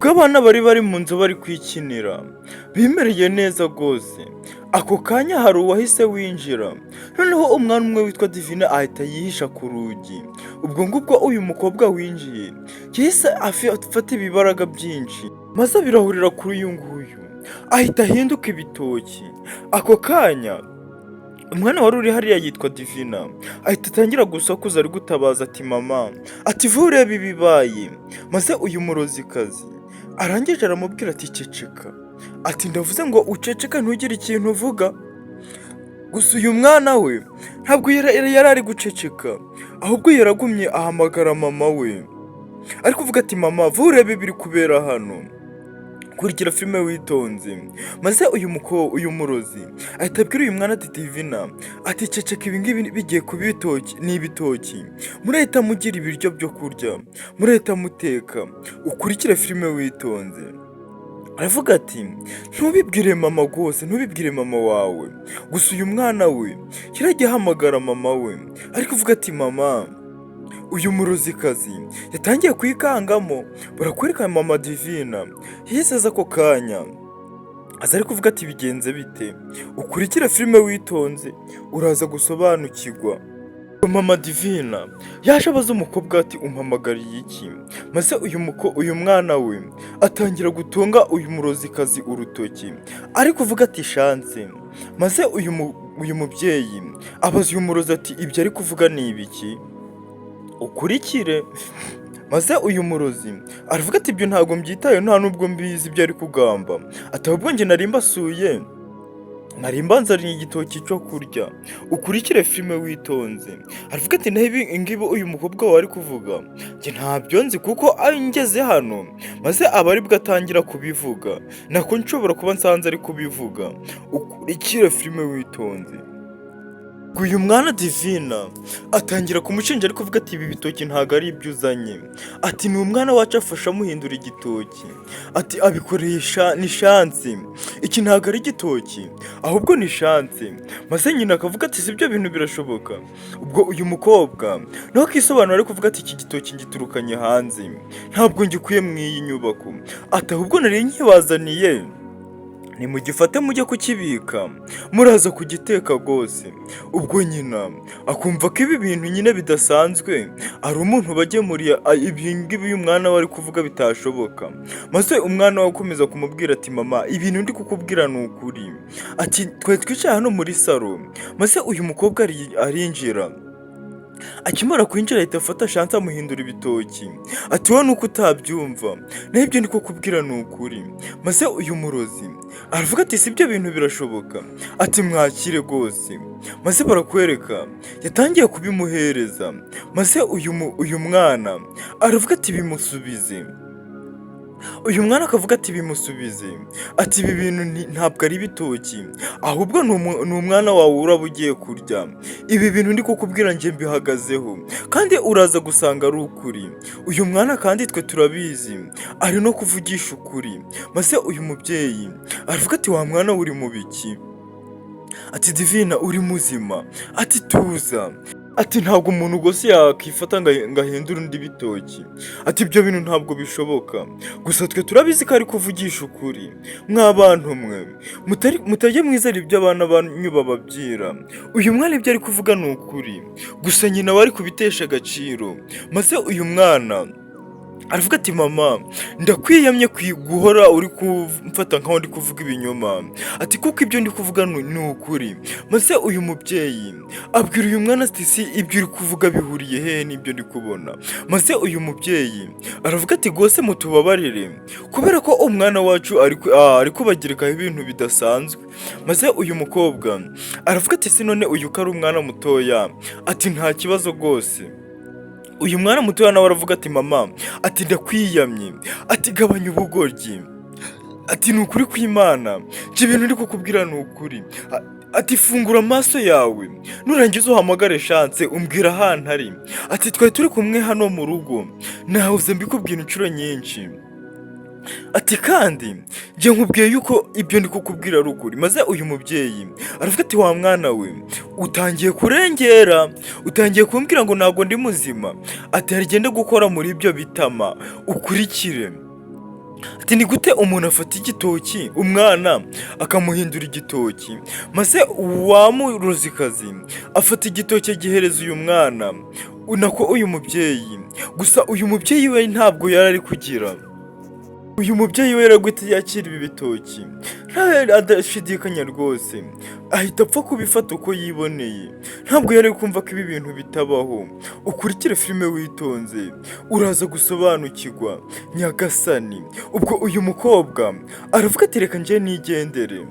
Ubwo abana bari bari mu nzu bari kwikinira, bimereye neza rwose. Ako kanya hari uwahise winjira, noneho umwana umwe witwa Divine ahita yihisha ku rugi. Ubwo ngubwo uyu mukobwa winjiye yahise afata ibibaraga byinshi maze abirahurira kuri uyu nguyu, ahita ahinduka ibitoki. Ako kanya umwana wari uri hariya yitwa Divina ahita atangira gusakuza ari gutabaza ati: "Mama," ati: "vuba urebe ibibaye." Maze uyu murozikazi arangije aramubwira ati: "Ceceka," ati: "Ndavuze ngo uceceke, ntugire ikintu uvuga." Gusa uyu mwana we ntabwo yari ari guceceka, ahubwo yaragumye ahamagara mama we ari kuvuga ati: "Mama, vuba urebe ibiri kubera hano." Kurikira filime witonze. Maze uyu murozi ahita abwira uyu mwana ati: "Divina," ati: "ceceka, ibi ngibi bigiye kuba ibitoki, ni ibitoki, murahita mugira ibiryo byo kurya, murahita muteka." Ukurikire filime witonze. Aravuga ati: "Ntubibwire mama rwose, ntubibwire mama wawe." Gusa uyu mwana we yaragiye ahamagara mama we ari kuvuga ati: "Mama." Uyu murozikazi yatangiye kwikangamo. Barakwereka mama Divina yahise aza ako kanya, aza ari kuvuga ati: "Bigenze bite?" Ukurikire filime witonze, uraza gusobanukirwa. Mama Divina yaje abaza umukobwa ati: "Umpamagariye iki?" Maze uyu mwana we atangira gutunga uyu murozikazi urutoki ari kuvuga ati: "Chance." Maze uyu mubyeyi abaza uyu murozi ati: "Ibyo ari kuvuga ni ibiki?" Ukurikire. Maze uyu murozi aravuga ati: "Ibyo ntabwo mbyitaye, nta nubwo mbizi ibyo ari kugamba," ati: "ahubwo njye nari mbasuye, nari mbanzaniye igitoki cyo kurya." Ukurikire filime witonze. Aravuga ati: "Naho ibi ngibi uyu mukobwa wawe ari kuvuga, njye ntabyo nzi, kuko ngeze hano maze aba aribwo atangira kubivuga, nako nshobora kuba nsanze ari kubivuga." Ukurikire filime witonze. Uyu mwana Divina atangira kumushinja ari kuvuga ati: "Ibi bitoki ntabwo ari ibyo uzanye," ati: "ni umwana wacu afasha amuhindura igitoki," ati: "abikoresha ni Chance, iki ntabwo ari igitoki ahubwo ni Chance." Maze nyina akavuga ati: "Si ibyo bintu birashoboka?" Ubwo uyu mukobwa nawe akisobanura ari kuvuga ati: "Iki gitoki ngiturukanye hanze, ntabwo ngikuye mu iyi nyubako," ati: "ahubwo nari nkibazaniye, nimugifate mujye kukibika, muraza kugiteka rwose." Ubwo nyina akumva ko ibi bintu nyine bidasanzwe, ari umuntu bagemuriye, ibi ngibi uyu mwana we ari kuvuga bitashoboka. Maze umwana we akomeza kumubwira ati: "Mama, ibintu ndi kukubwira ni ukuri," ati: "twari twicaye hano muri salo, maze uyu mukobwa arinjira, akimara kwinjira ahita afata Chance amuhindura ibitoki," ati: "wowe nuko utabyumva, naho ibyo ndi kukubwira ni ukuri." Maze uyu murozi aravuga ati: "Si ibyo bintu birashoboka?" Ati: "Mwakire rwose." Maze barakwereka yatangiye kubimuhereza, maze uyu mwana aravuga ati: "Bimusubize." Uyu mwana akavuga ati: "Bimusubize," ati: "Ibi bintu ntabwo ari ibitoki, ahubwo ni umwana wawe uraba ugiye kurya. Ibi bintu ndi kukubwira njye mbihagazeho, kandi uraza gusanga ari ukuri. Uyu mwana kandi twe turabizi ari no kuvugisha ukuri." Maze uyu mubyeyi aravuga ati: "Wa mwana we, uri mu biki?" Ati: "Divina, uri muzima?" Ati: "Tuza," ati: "ntabwo umuntu rwose yakifata ngo ahindure undi bitoki," ati: "ibyo bintu ntabwo bishoboka. Gusa twe turabizi ko ari kuvugisha ukuri. Mw'abantu mwe, mutajya mwizera ibyo abana banyu bababwira. Uyu mwana ibyo ari kuvuga ni ukuri." Gusa nyina we ari kubitesha agaciro. Maze uyu mwana aravuga ati: "Mama, ndakwiyamye guhora uri kumfata nkaho ndi kuvuga ibinyoma," ati: "kuko ibyo ndi kuvuga ni ukuri." Maze uyu mubyeyi abwira uyu mwana ati: "Si ibyo uri kuvuga bihuriye hehe n'ibyo ndi kubona?" Maze uyu mubyeyi aravuga ati: "Rwose mutubabarire, kubera ko umwana wacu ari kubagerekaho ibintu bidasanzwe." Maze uyu mukobwa aravuga ati: "Si none uyu ko ari umwana mutoya?" Ati: "Nta kibazo rwose." Uyu mwana mutoya nawe aravuga ati: "Mama," ati: "ndakwiyamye," ati: "gabanya ubugoryi," ati: "ni ukuri kw'Imana, njye ibintu ndi kukubwira ni ukuri," ati: "fungura amaso yawe, nurangiza uhamagare Chance, umbwira ahantu ari," ati: "twari turi kumwe hano mu rugo, nahoze mbikubwira inshuro nyinshi," ati: "kandi njye nkubwiye yuko ibyo ndi kukubwira ari ukuri." Maze uyu mubyeyi aravuga ati: "Wa mwana we, utangiye kurengera, utangiye kumbwira ngo ntabwo ndi muzima," ati: "hari igende gukora muri ibyo bitama." Ukurikire. Ati: "Ni gute umuntu afata igitoki, umwana akamuhindura igitoki?" Maze wa murozikazi afata igitoki agihereza uyu mwana, nako uyu mubyeyi. Gusa uyu mubyeyi we ntabwo yari ari kugira, uyu mubyeyi we guhita yakira ibi bitoki adashidikanya rwose, ahita apfa kubifata uko yiboneye. Ntabwo yari kumva ko ibi bintu bitabaho. Ukurikire filime witonze, uraza gusobanukirwa. Nyagasani! Ubwo uyu mukobwa aravuga ati: "Reka njye nigendere."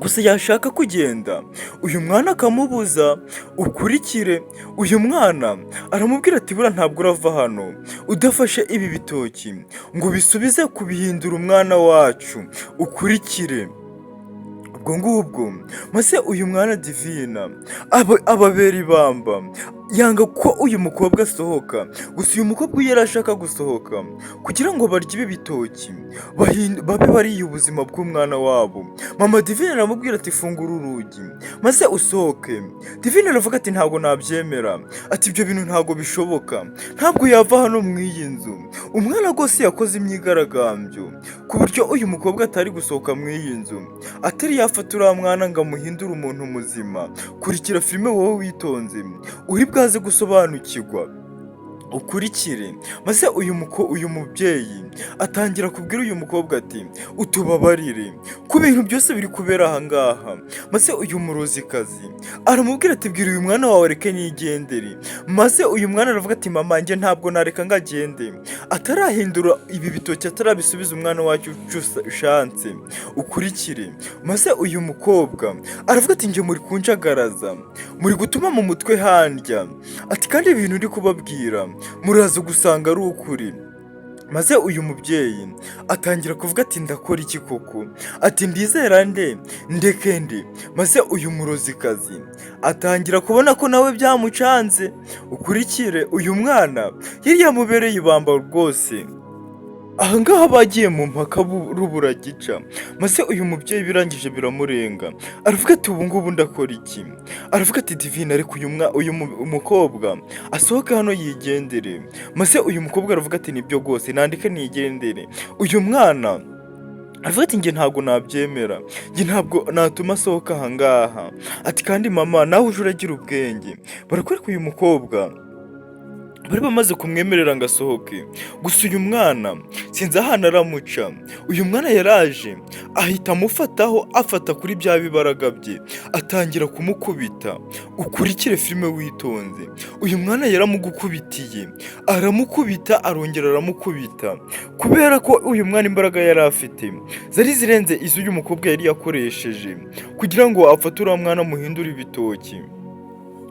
Gusa yashaka kugenda, uyu mwana akamubuza. Ukurikire, uyu mwana aramubwira ati: "Buriya ntabwo urava hano udafashe ibi bitoki ngo bisubize kubihindura umwana wacu." Ukurikire. Ubwo ngubwo maze uyu mwana Divina ababera ibamba, yanga ko uyu mukobwa asohoka. Gusa uyu mukobwa iyo yari ashaka gusohoka kugira ngo barye ibi bitoki, babe bariye ubuzima bw'umwana wabo. Mama Divine aramubwira ati: "Fungura urugi maze usohoke." Divine aravuga ati: "Ntabwo nabyemera." Ati: "Ibyo bintu ntabwo bishoboka, ntabwo yava hano mu iyi nzu." Umwana rwose yakoze imyigaragambyo ku buryo uyu mukobwa atari gusohoka mu iyi nzu atari yafata uriya mwana ngo amuhindure umuntu muzima. Kurikira filime wowe witonze, uri bwaze gusobanukirwa. Ukurikire. Maze uyu mubyeyi atangira kubwira uyu mukobwa ati: "Utubabarire ku bintu byose biri kubera aha ngaha." Maze uyu murozikazi aramubwira ati: "Bwira uyu mwana wawe reke nigendere." Maze uyu mwana aravuga ati: "Mama, njye ntabwo nareka ngo agende atarahindura ibi bitoki, atarabisubiza umwana wacu Chance." Ukurikire. Maze uyu mukobwa aravuga ati: "Njye muri kunjagaraza, muri gutuma mu mutwe handya." Ati: "Kandi ibintu uri kubabwira muraza gusanga ari ukuri." Maze uyu mubyeyi atangira kuvuga ati: "Ndakora iki koko?" Ati: "Ndizera nde, ndeke nde?" Maze uyu murozikazi atangira kubona ko nawe byamucanze. Ukurikire, uyu mwana yari yamubereye ibamba rwose. Ahangaha bagiye mu mpaka ruburagica. Maze uyu mubyeyi birangije biramurenga, aravuga ati: "Ubu ngubu ndakora iki?" Aravuga ati: "Divine, ariko uyu mukobwa asohoke hano yigendere." Maze uyu mukobwa aravuga ati: "Nibyo rwose, nandike nigendere." Uyu mwana aravuga ati: "Njye ntabwo nabyemera, njye ntabwo natuma asohoka ahangaha." Ati: "Kandi mama, nawe uje uragira ubwenge." Barakwereka uyu mukobwa bari bamaze kumwemerera ngo asohoke. Gusa uyu mwana sinzi ahantu aramuca. Uyu mwana yaraje ahita amufataho, afata kuri bya bibaraga bye, atangira kumukubita. Ukurikire filime witonze. Uyu mwana yaramugukubitiye, aramukubita, arongera aramukubita, kubera ko uyu mwana imbaraga yari afite zari zirenze iz'uyu mukobwa yari yakoresheje kugira ngo afate uriya mwana amuhindure ibitoki.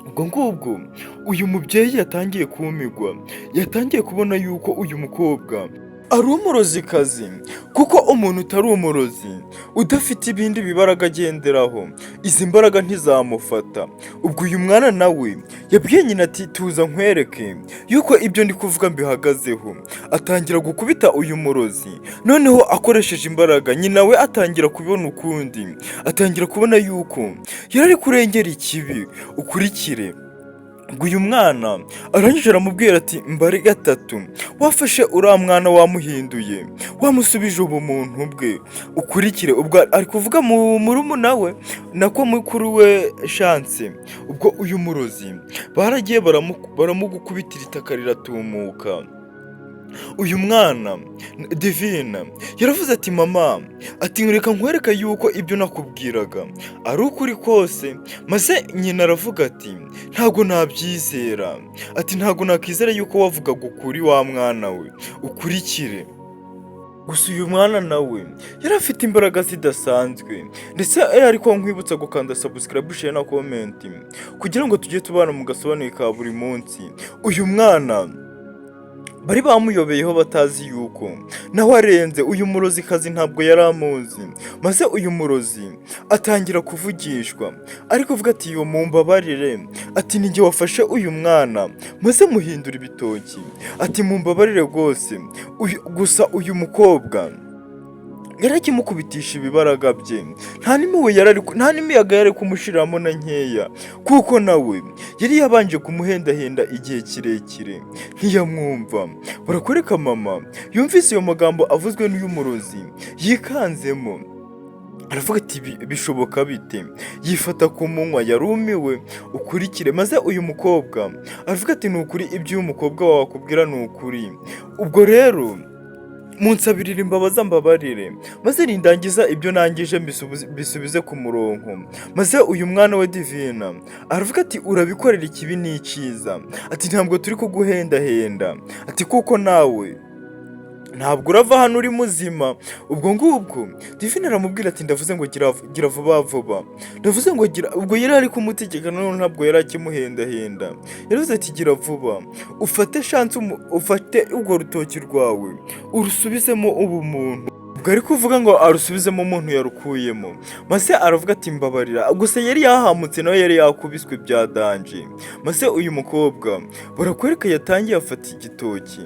Ubwo ngubwo uyu mubyeyi yatangiye kumirwa, yatangiye kubona yuko uyu mukobwa ari umurozikazi, kuko umuntu utari umurozi, udafite ibindi bibaraga agenderaho, izi mbaraga ntizamufata. Ubwo uyu mwana nawe yabwiye nyina ati: "Tuza nkwereke yuko ibyo ndi kuvuga mbihagazeho." Atangira gukubita uyu murozi noneho akoresheje imbaraga. Nyina we atangira kubibona ukundi, atangira kubona yuko yari ari kurengera ikibi. Ukurikire. Ngo uyu mwana arangije aramubwira ati: "Mbare gatatu, wafashe uriya mwana wamuhinduye, wamusubije ubumuntu bwe." Ukurikire. Ubwo ari kuvuga mu murumuna we, nako mukuru we Chance. Ubwo uyu murozi baragiye baramugukubitira, itaka riratumuka. Uyu mwana Divina yaravuze ati: "Mama," ati, "reka nkwereke yuko ibyo nakubwiraga ari ukuri kose." Maze nyina aravuga ati: "Ntabwo nabyizera." Ati: "Ntabwo nakwizera yuko wavugaga ukuri, wa mwana we." Ukurikire. Gusa uyu mwana nawe yari afite imbaraga zidasanzwe ndetse, ariko nkwibutsa gukanda subscribe, share na comment kugira ngo tujye tubana mu gasobanuye ka buri munsi. Uyu mwana bari bamuyobeyeho, batazi yuko nawe arenze. Uyu murozikazi ntabwo yari amuzi. Maze uyu murozi atangira kuvugishwa, ariko avuga ati: "Yo, mumbabarire." Ati: "Ni njye wafashe uyu mwana maze muhindura ibitoki." Ati: "Mumbabarire rwose." Gusa uyu mukobwa Yari akimukubitisha ibibaraga bye, nta n'impuhwe yari ari, nta n'imiyaga yari kumushiramo na nkeya, kuko nawe yari yabanje kumuhendahenda igihe kirekire ntiyamwumva. Barakwereka mama yumvise ayo magambo avuzwe n'uyu murozi, yikanzemo, aravuga ati: "Bishoboka bite?" Yifata ku munwa, yarumiwe. Ukurikire. Maze uyu mukobwa aravuga ati: "Ni ukuri, ibyo uyu mukobwa wawe akubwira ni ukuri. Ubwo rero munsabirire imbabazi, mbabarire, maze nindangiza ibyo nangije mbisubize ku murongo." Maze uyu mwana we Divina aravuga ati: "Urabikorera ikibi n'icyiza." Ati: "Ntabwo turi kuguhendahenda." Ati: "Kuko nawe ntabwo urava hano uri muzima." Ubwo ngubwo Divine aramubwira ati: "Ndavuze ngo gira, gira vuba vuba, ndavuze ngo gira." Ubwo yari ari kumutegeka none, ntabwo yari akimuhendahenda. Yaravuze ati: "Gira vuba ufate chance, ufate urwo rutoki rwawe urusubizemo ubumuntu." Ubwo ari kuvuga ngo arusubizemo umuntu yarukuyemo, maze aravuga ati: "Mbabarira." Gusa yari yahamutse, nawe yari yakubiswe bya danger. Maze uyu mukobwa barakwereka yatangiye afata igitoki,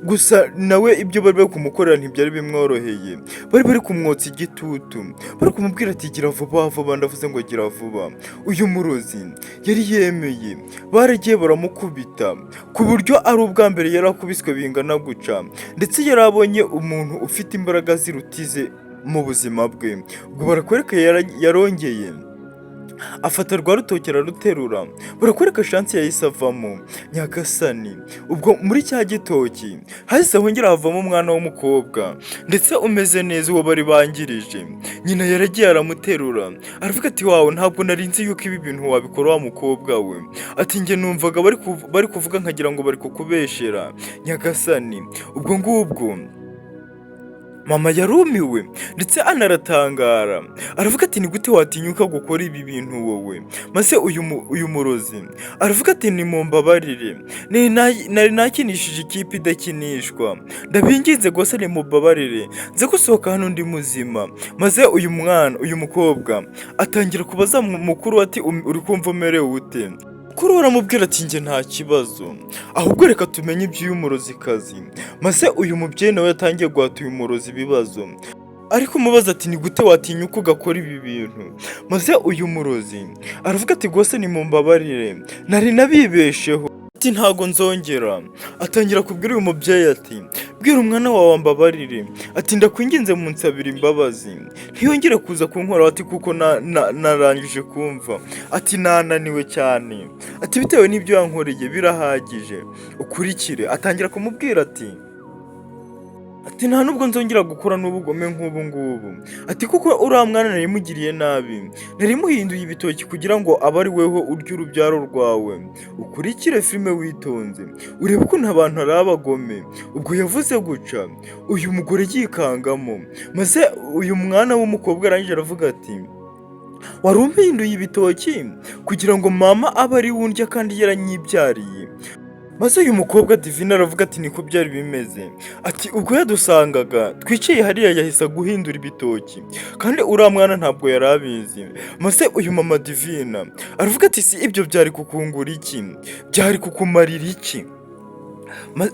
gusa nawe ibyo bari bari kumukorera ntibyari bimworoheye. Bari kumwotsa igitutu, bari kumubwira ati: "Gira vuba vuba, ndavuze ngo gira vuba." Uyu murozi yari yemeye, baragiye baramukubita ku buryo ari ubwa mbere yari akubiswe bingana guca, ndetse yari abonye umuntu ufite imbaraga zirutize mu buzima bwe. Ubwo barakwereka yarongeye afata rwa rutoki araruterura. Barakwereka chance yahise avamo, nyagasani. Ubwo muri cya gitoki hahise hongera havamo umwana w'umukobwa, ndetse umeze neza, uwo bari bangirije. Nyina yaragiye aramuterura, aravuga ati: "Wawe, ntabwo nari nzi yuko ibi bintu wabikora wa mukobwa we." Ati: "Njye numvaga bari kuvuga nkagira ngo bari kukubeshera." Nyagasani, ubwo ngubwo mama yarumiwe ndetse anaratangara, aravuga ati: "Ni gute watinyuka gukora ibi bintu wowe?" Maze uyu murozi aravuga ati: "Nimumbabarire, nari nakinishije ikipe idakinishwa. Ndabinginze rwose nimumbabarire, nze gusohoka hano ndi muzima." Maze uyu mwana, uyu mukobwa atangira kubaza mukuru ati: "Uri kumva umerewe ute?" Mukuru we aramubwira ati: "Njye nta kibazo, ahubwo reka tumenye iby'uyu murozikazi." Maze uyu mubyeyi nawe yatangiye guhata uyu murozi ibibazo, ariko umubaza ati: "Ni gute watinyuka ugakora ibi bintu?" Maze uyu murozi aravuga ati: "Rwose nimumbabarire, nari nabibesheho." Ati: "Ntago nzongera." Atangira kubwira uyu mubyeyi ati: "Bwira umwana wawe ambabarire." Ati: "Ndakwinginze munsabira imbabazi, ntiyongere kuza kunkoraho." Ati: "Kuko narangije kumva." Ati: "Nananiwe cyane." Ati: "Bitewe n'ibyo yankoreye birahagije." Ukurikire, atangira kumubwira ati: "Nta nubwo nzongera gukora n'ubugome nk'ubu ngubu." Ati: "Kuko uriya mwana nari mugiriye nabi, nari muhinduye ibitoki kugira ngo abe ari weho urya urubyaro rwawe." Ukurikire filime witonze, urebe ukuntu abantu ari abagome. Ubwo yavuze guca, uyu mugore yikangamo. Maze uyu mwana w'umukobwa arangije aravuga ati: "Wari umpinduye ibitoki kugira ngo mama abe ari we undya kandi yaranyibyariye?" Maze uyu mukobwa Divine aravuga ati: "Niko byari bimeze." Ati: "Ubwo yadusangaga twicaye hariya yahise guhindura ibitoki, kandi uriya mwana ntabwo yari abizi." Maze uyu mama Divine aravuga ati: "Si ibyo byari kukungura iki? Byari kukumarira iki?"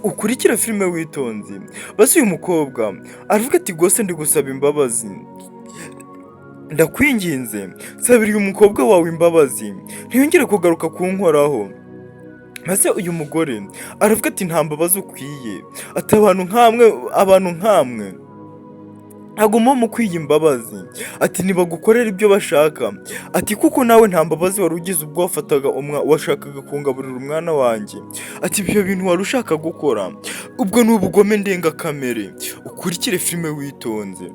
Ukurikire filime witonze. Maze uyu mukobwa aravuga ati: "Rwose ndi gusaba imbabazi, ndakwinginze sabira uyu mukobwa wawe imbabazi, ntiyongere kugaruka kunkoraho." Maze uyu mugore aravuga ati: "Nta mbabazi ukwiye." Ati: "Abantu nkamwe ntabwo muba mukwiye imbabazi." Ati: "Ntibagukorera ibyo bashaka." Ati: "Kuko nawe nta mbabazi wari ugize ubwo wafataga washakaga kungaburira umwana wanjye." Ati: "Ibyo bintu wari ushaka gukora, ubwo ni ubugome ndengakamere." Ukurikire filime witonze.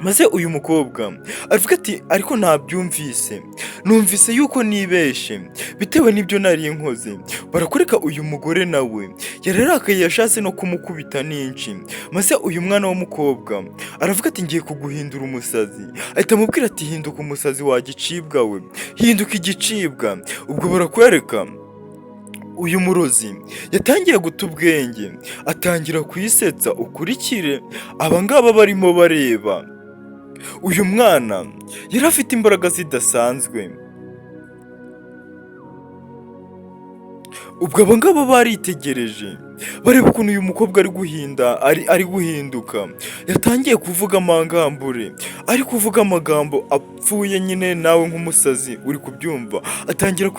Maze uyu mukobwa aravuga ati: "Ariko ntabyumvise, numvise yuko nibeshe bitewe n'ibyo nari nkoze." Barakwereka uyu mugore nawe yararakaye, yashatse no kumukubita n'inshi. Maze uyu mwana w'umukobwa aravuga ati: "Ngiye kuguhindura umusazi." Ahita amubwira ati: "Hinduka umusazi wa gicibwa we, hinduka igicibwa." Ubwo barakwereka uyu murozi yatangiye guta ubwenge, atangira kuyisetsa. Ukurikire, abangaba barimo bareba uyu mwana yari afite imbaraga zidasanzwe. Ubwo abo ngabo baritegereje, bareba ukuntu uyu mukobwa ari guhinda, ari guhinduka, yatangiye kuvuga amangambure, ari kuvuga amagambo apfuye nyine. Nawe nk'umusazi uri kubyumva, atangira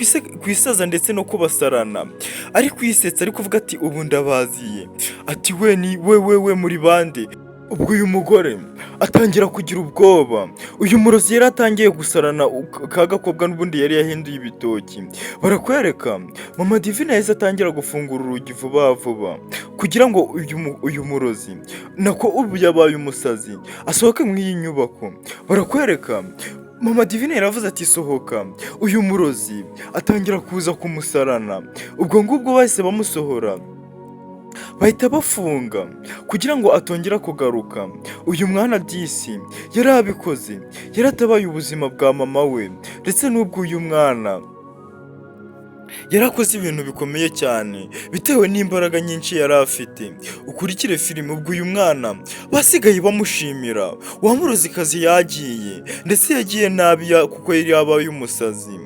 kwisaza ndetse no kubasarana, ari kwisetsa, ari kuvuga ati: "Ubu ndabaziye." Ati: "We ni we, we, we, muri bande?" Ubwo uyu mugore atangira kugira ubwoba. Uyu murozi yari atangiye gusarana ka gakobwa n'ubundi yari yahinduye ibitoki. Barakwereka mama Divine yahise atangira gufungura urugi vuba vuba kugira ngo uyu murozi, nako ubu yabaye umusazi, asohoke mu iyi nyubako. Barakwereka mama Divine yaravuze ati: "Sohoka." Uyu murozi atangira kuza kumusarana. Ubwo ngubwo bahise bamusohora, bahita bafunga kugira ngo atongera kugaruka. Uyu mwana disi yari abikoze, yaratabaye ubuzima bwa mama we ndetse n'ubw'uyu mwana. Yarakoze ibintu bikomeye cyane bitewe n'imbaraga nyinshi yari afite. Ukurikire filime. Ubwo uyu mwana basigaye bamushimira. Wa murozikazi yagiye, ndetse yagiye nabi kuko yari yabaye umusazi.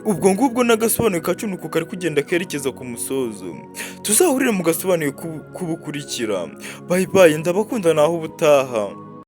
Ubwo ngubwo n'agasobanuye kacu nuko kari kugenda kerekeza ku musozo. Tuzahurire mu gasobanuye k'ubukurikira. Bye bye, ndabakunda, naho ubutaha.